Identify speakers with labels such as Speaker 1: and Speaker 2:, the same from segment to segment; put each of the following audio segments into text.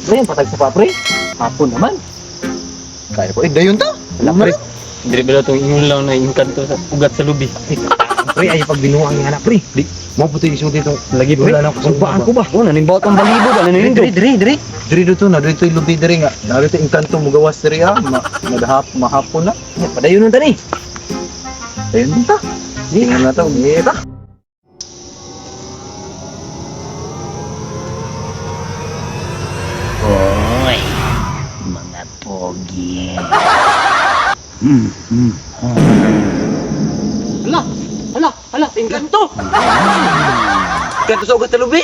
Speaker 1: Pre, ang patag sa pa, pre. Hapon naman.
Speaker 2: Kaya ko, eh, dayon ta.
Speaker 3: Wala, pre. Dili ba itong ingon lang na engkanto sa ugat sa lubi?
Speaker 2: Pre, ay pag binuang nga na, pre. Di, mo puti iso dito.
Speaker 3: Lagi, pre.
Speaker 2: Wala na ko. Sumbaan ko ba?
Speaker 3: Oh, nanimbaot ang balibo ba? Naninindo.
Speaker 2: Diri, diri, diri. Diri dito na, dito yung lubi diri nga. Narito yung engkanto mo gawas diri ah. Ma, madahap, mahapon na.
Speaker 1: Padayon nun tani.
Speaker 2: Dayon ta. Tingnan na to, ta.
Speaker 4: Hoy, mga pogi.
Speaker 1: Hala, hala, hala, engkanto. Engkanto sa ugat sa lubi.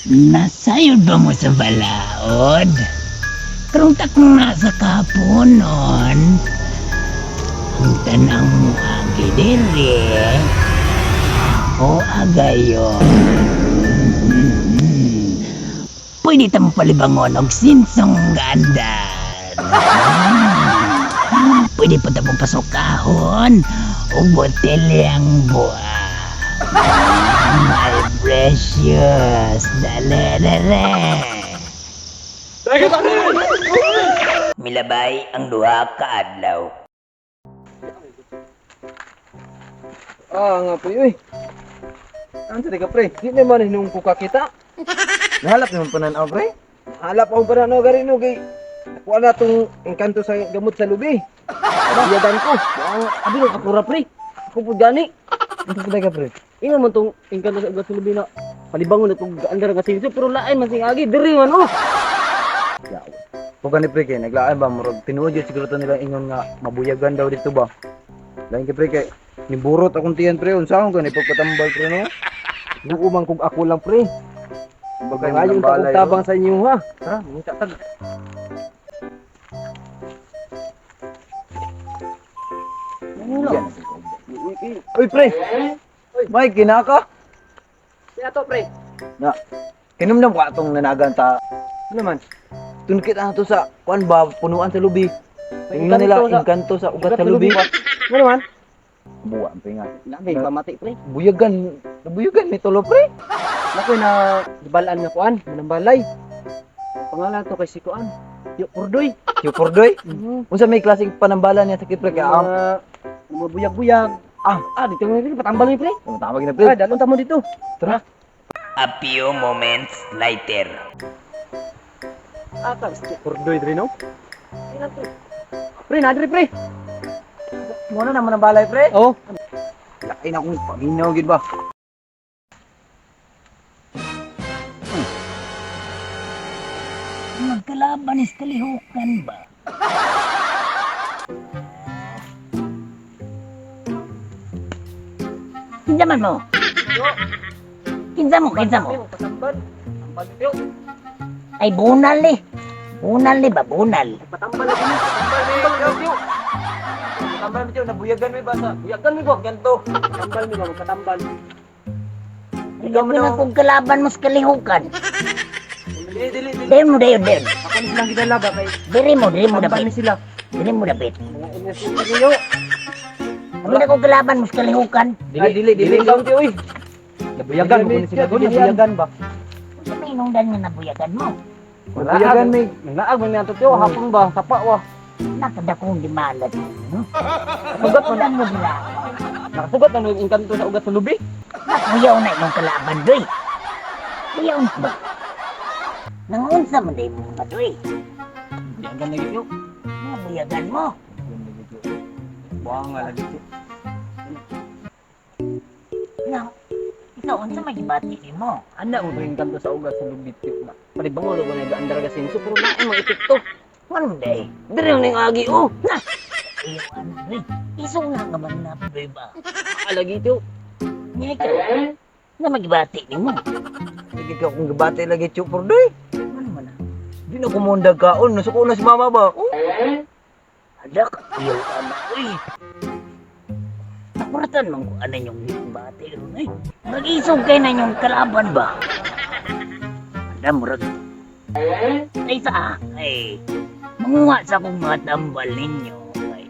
Speaker 4: Nasayod ba mo sa balaod? Karong takong nasa kaponon. Ang tanang mo agi diri. O agayon. Pwede ta mo palibangon og sinsong gandan. Pwede pa ta mo pasukahon og botelyang buwa. My precious. Dale, dale. Milabay ang duha ka adlaw.
Speaker 1: Ah, nga pre, uy. Ano sa ka, pre? Di naman hinung ko kakita.
Speaker 2: Nahalap naman pananaw, pre.
Speaker 1: Halap ako para no gari no kay kuha na tong engkanto sa gamot sa lubi. Biyagan ko.
Speaker 5: Abi no kakura, pre. Ako pud gani.
Speaker 2: Ano pa ka, pre?
Speaker 5: Ingon man tong engkanto sa ugat sa lubi na palibangon na tong gaandar nga sinso pero lain man sing agi diri man oh.
Speaker 2: Kung gani pre kay naglaan ba murag tinuod yun siguro to nila ingon nga mabuyagan daw dito ba. Lain kay pre kay niburot akong tiyan pre unsa akong gani pagpatambal pre no.
Speaker 1: Duo man kung ako lang, pre.
Speaker 2: Bagay
Speaker 1: Ngayon ta kong tabang sa inyo ha.
Speaker 2: Tara, mangita tag. Uy pre. Mike kinaka.
Speaker 5: Kaya to, pre.
Speaker 2: Na. Kinumdam ko atong nanagan ta.
Speaker 1: Ano man?
Speaker 2: Tunkit na to sa kuan ba punuan sa lubi. Ingon nila engkanto sa ugat sa lubi.
Speaker 1: Ano man?
Speaker 2: Buwa ang pinga.
Speaker 5: Lagi pamati, pre.
Speaker 2: Buyagan, buyagan ni tulo pre.
Speaker 5: Nakoy na gibalaan nga kuan, manambalay. Ang pangalan to kay si kuan. Yo Purdoy.
Speaker 2: Yo Pordoy. Unsa may klaseng panambala niya sa kipre kay am.
Speaker 5: Mga buyag-buyag.
Speaker 2: Ah.
Speaker 5: Ah, dito nga rin patambal ni pre.
Speaker 2: Tama na pre.
Speaker 5: Ah, dalon ta mo dito.
Speaker 2: Tara.
Speaker 4: A few moments later.
Speaker 5: Ah, tapos
Speaker 1: Purdoy diri no.
Speaker 5: Pre, na diri, pre.
Speaker 2: Muna naman ang balay pre.
Speaker 5: Oh.
Speaker 2: Laki na akong panginaw gid ba.
Speaker 4: Magkalaban is kalihukan ba? Kinsa man mo? Kinsa mo? Kinsa mo?
Speaker 5: Patambal. Tambal yo.
Speaker 4: Ay, bunal eh. Bunal eh ba? Bunal.
Speaker 5: Patambal lagi ni. Patambal yo.
Speaker 2: Tambal mi nabuyagan mi ba sa
Speaker 5: Buyagan mi ba?
Speaker 2: ganto.
Speaker 5: Patambal mi ba? Patambal.
Speaker 4: Ikaw na kung kalaban mo sa kalihukan.
Speaker 2: Dili dili dili.
Speaker 4: Dayon mo, dayon, dayon.
Speaker 5: Ako ni silang gidala ba kay
Speaker 4: Diri mo, diri mo
Speaker 5: tambal
Speaker 4: dapit.
Speaker 5: ni sila.
Speaker 4: Diri mo dapit.
Speaker 5: Mga energy niyo.
Speaker 4: Kami na kung kalaban mo sa kalihukan.
Speaker 2: Dili dili dili
Speaker 5: kaunti oy.
Speaker 1: Nabuyagan mo sila doon, nabuyagan ba?
Speaker 4: Unsa may inungdan nga nabuyagan mo?
Speaker 2: Nabuyagan mi.
Speaker 5: Naglaag man niya to hapon ba sapa wa.
Speaker 4: Nakadakong di malat. No?
Speaker 5: Sugat man
Speaker 4: Ulan mo sila.
Speaker 5: Nakasugat na yung engkanto sa ugat sa lubi.
Speaker 4: Nakuyaw na imong kalaban, doy. Kuyaw na ba? Nangunsa man day mo ba, doy?
Speaker 5: Buyagan lagi yo.
Speaker 4: Nabuyagan mo.
Speaker 5: Buang nga lagi.
Speaker 4: Na, ikaw, unsa may gibati nimo?
Speaker 5: Ana mo yung engkanto sa ugat sa lubi tiyo na. Palibangon ko na gaandar ka sinso pero naay mga epekto.
Speaker 4: Ano day?
Speaker 5: Dire man yung agi oh.
Speaker 4: Na! Ayaw, ano, doy? Iso nga nga man na, doy ba?
Speaker 5: Ah, lagi tiyo.
Speaker 4: Nga ikaw, na magibati nimo.
Speaker 2: Sige ka kung gabati lagi chu Pordoy.
Speaker 4: Ano man na?
Speaker 2: Di na kumundag kaon, nasuko na si mama ba? Oh.
Speaker 4: Adak, ayaw, ana, uy. Nakuratan man ko, ano yung bati, ron, eh. Mag-isog kay na yung kalaban ba? Ada, murag. Ay, sa, ah, ay, manguha sa akong mga tambal ninyo. Ay,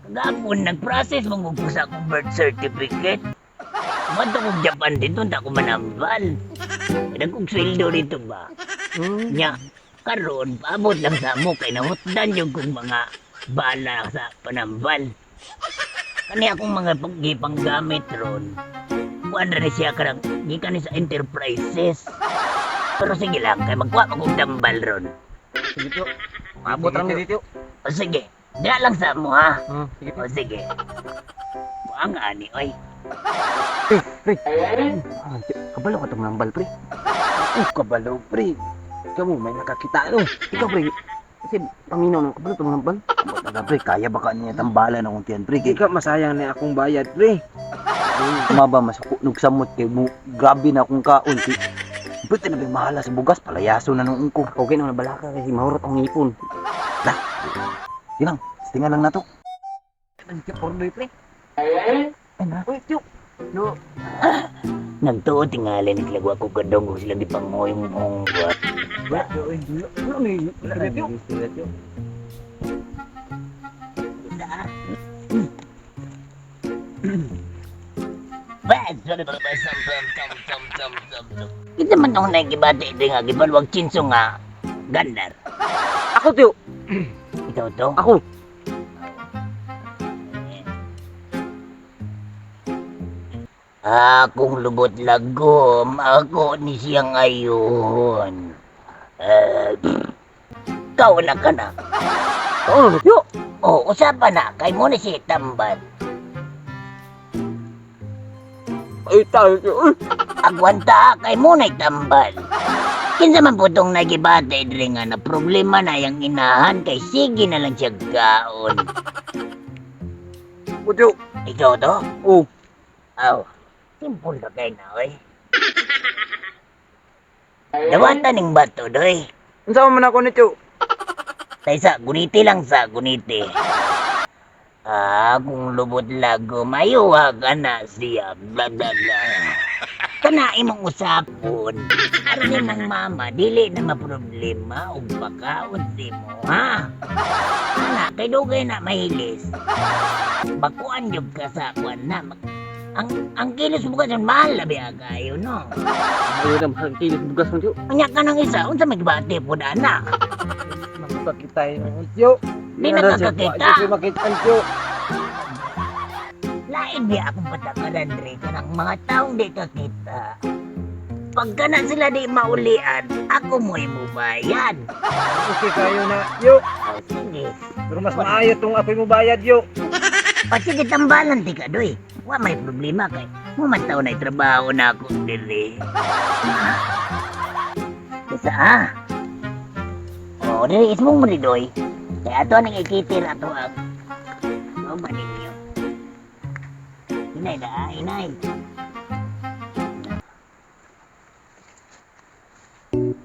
Speaker 4: kagapon, nag-process mong ko sa akong birth certificate. Bato kong Japan dito, hindi ako manambal. Kaya kong sweldo dito ba? Nya, karon paabot lang sa amo kay nahutdan yung kong mga bala sa panambal. Kani akong mga gipanggamit ron. Kuan ra ni siya karang gikan ni sa enterprises. Pero sige lang, kay magkuha pa kong tambal ron.
Speaker 5: Sige tiyo.
Speaker 2: Maabot
Speaker 5: Sige,
Speaker 2: lang
Speaker 5: tiyo.
Speaker 2: dito.
Speaker 4: O sige, dira lang sa amo ha.
Speaker 5: Sige tiyo.
Speaker 4: O sige. Buang ani oy.
Speaker 5: Pre. Ah, tiyo, kabalo ka tong nambal pre.
Speaker 1: Oh, kabalo pre. Kamu may nakakita no.
Speaker 5: Ikaw pre. Kasi paminaw ng kabalo tong nambal.
Speaker 2: Taga pre, kaya ba ka niya tambalan akong tiyan pre?
Speaker 1: Di
Speaker 2: Kay
Speaker 1: ka masayang na akong bayad pre.
Speaker 2: maba masuko nugsamot kay mo grabe na akong kaon kay. Buti na ba mahala sa bugas palayaso na nung ko.
Speaker 5: Okay na nabalaka kasi mahurot ang ngipon.
Speaker 2: Sige lang, tinga lang nato.
Speaker 5: Ang tiyo pornoy pre.
Speaker 2: Ay na.
Speaker 5: Uy, tiyo. No,
Speaker 4: Nagtuo tingali ni sila ko kadong kung sila gipangoyong mong ba.
Speaker 5: wala ni
Speaker 2: Wala
Speaker 5: wala tiyo.
Speaker 2: na tiyo.
Speaker 4: Kita man akong nakikibati ito nga, gibalwag chinso nga, gandar.
Speaker 5: Ako tiyo.
Speaker 4: Ikaw to?
Speaker 5: Ako.
Speaker 4: Akong lubot lagom, ako ni siya ngayon. Eh, ikaw na ka na.
Speaker 5: Oo, no, tiyo.
Speaker 4: O, usapan na, kay mo na siya tambal.
Speaker 5: Ay, tayo tiyo. Uy.
Speaker 4: Agwanta, kay mo na tambal. Kinsa man po tong nagibati diri nga na problema na yang inahan kay sige na lang siya kaon.
Speaker 2: O tiyo.
Speaker 4: Ikaw to?
Speaker 2: Oh,
Speaker 4: Aw, simple na kay na, oy. Dawatan ning bato, doy.
Speaker 2: unsa man ako ni tiyo?
Speaker 4: Taysa, guniti lang sa guniti. Ah, kung lubot lago, mayuha ka na siya. Bla, bla, bla. Kana imong usapon. Aron imong mama, dili na maproblema og pakaon nimo, ha? Kana, kay dugay na mahilis. Bakuan jud ka sa kuan na. Ang kilos bugas nun, mahal labi kayo, no?
Speaker 5: Ayaw na mahal kilo sa bugas mo tiyo.
Speaker 4: Unya ka ng isa, unsa may gibati po na, anak?
Speaker 1: Makita yun tiyo.
Speaker 4: Di na kakakita.
Speaker 1: Di makita tiyo.
Speaker 4: Lain di akong patakaran dre kanang mga taong di kakita. Pagka na sila di maulian, ako mo'y mubayad.
Speaker 1: Okay kayo na tiyo.
Speaker 4: O sige.
Speaker 1: Pero mas maayo tong ako'y mubayad yo.
Speaker 4: O sige, tambalan ti ka doy. Wa may problema kay mumantaw na trabaho na ako diri. Isa ah. O, diri ismong mo ni doy. Kaya ato nang ikitir ato ang. O ba ninyo? Inay na, ah, inay.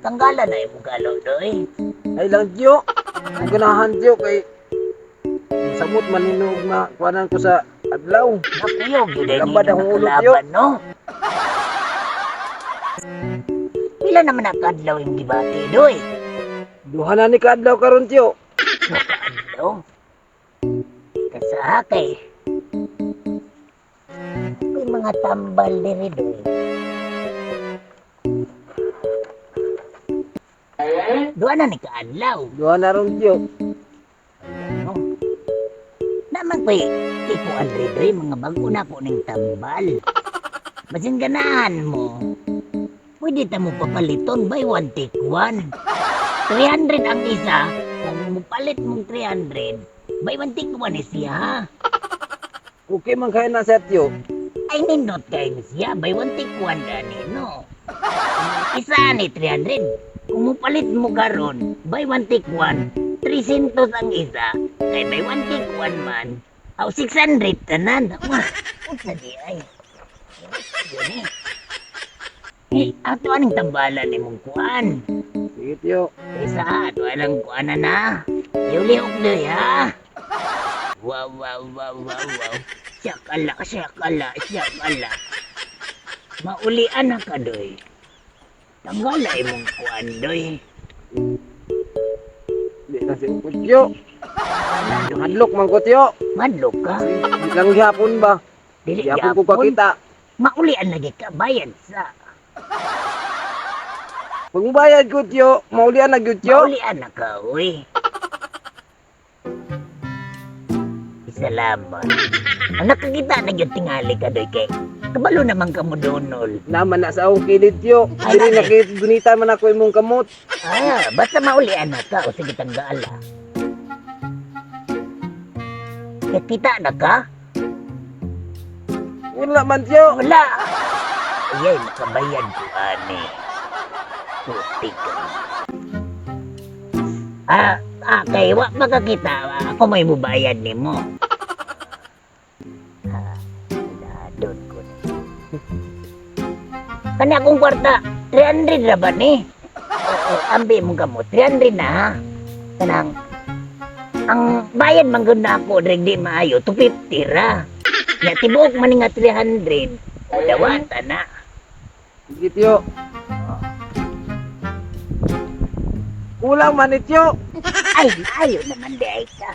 Speaker 4: Tanggalan na imong galo doy.
Speaker 1: Ay lang tiyo. Ang ganahan tiyo kay samot maninog na kuanan ko sa adlaw.
Speaker 4: Nakuyog yun ay
Speaker 1: Lambad
Speaker 4: ninyo
Speaker 1: ang ulo,
Speaker 4: nakalaban, no? Pila naman nakadlaw yung gibati, doy?
Speaker 1: Duha na ni kaadlaw karon tiyo.
Speaker 4: Nakaadlaw? Kasakay. May mga tambal diri, doy. Doon na ni kaadlaw.
Speaker 1: Duha na ron tiyo.
Speaker 4: No? Naman ko'y tipo Andre Doy, mga bago na ko ning tambal. Basin ganahan mo. Pwede ta mo papaliton buy one take one. 300 ang isa, kung mupalit mong 300, buy one take one eh siya ha.
Speaker 1: Okay man kayo na sa tiyo.
Speaker 4: Ay nindot kayo ni siya, buy one take one gani no. Isa ni 300. Kung mupalit mo karon, buy one take one, 300 ang isa, kay buy one take one man, aw 600 tanan. Wah, unsa di ay. Yun eh. Eh, ato aning tambalan nimong kuan.
Speaker 1: Sige tiyo.
Speaker 4: Isa, ato alang kuan na na. Yulihok doy ha. Wow, wow, wow, wow, wow. Siyakala, siyakala, siyakala. Maulian na ka doy. Tanggala imong kuan doy.
Speaker 1: Di na si ko tiyo.
Speaker 4: Wala doy.
Speaker 1: Hadlok man ko tiyo.
Speaker 4: Madlok ka.
Speaker 1: Di lang gihapon ba?
Speaker 4: Dili
Speaker 1: Gihapon ko
Speaker 4: gyapon.
Speaker 1: kakita.
Speaker 4: Maulian lagi ka, bayad sa.
Speaker 1: Pag mubayad ko tiyo, maulian na gyud tiyo.
Speaker 4: Maulian na ka, uy. Salamat. Ang nakakita na yung tingali ka doy kay. Kabalo naman ka mo donol.
Speaker 1: Naman na sa akong kilid tiyo.
Speaker 4: Ay,
Speaker 1: Dili
Speaker 4: ay.
Speaker 1: nakigunitan man ako imong kamot.
Speaker 4: Ah, basta maulian na ka o sige tanggaala. Nakita na ka?
Speaker 1: Wala man tiyo.
Speaker 4: Wala. Ayay, makabayad ko, ani. Putik ka. Kay wa makakita. Ako may mubayad nimo. Ah, dadon ko ni. Kani akong kwarta, 300 ra ba ni? Oo, ambi mo kamo, 300 na ha. Kanang ang bayad man gud na ako diri di maayo, 250 ra. Ya tibuok man ni nga 300. O dawata na.
Speaker 1: Sige tiyo. Kulang man ni tiyo.
Speaker 4: Ay, ayo naman di ay ka.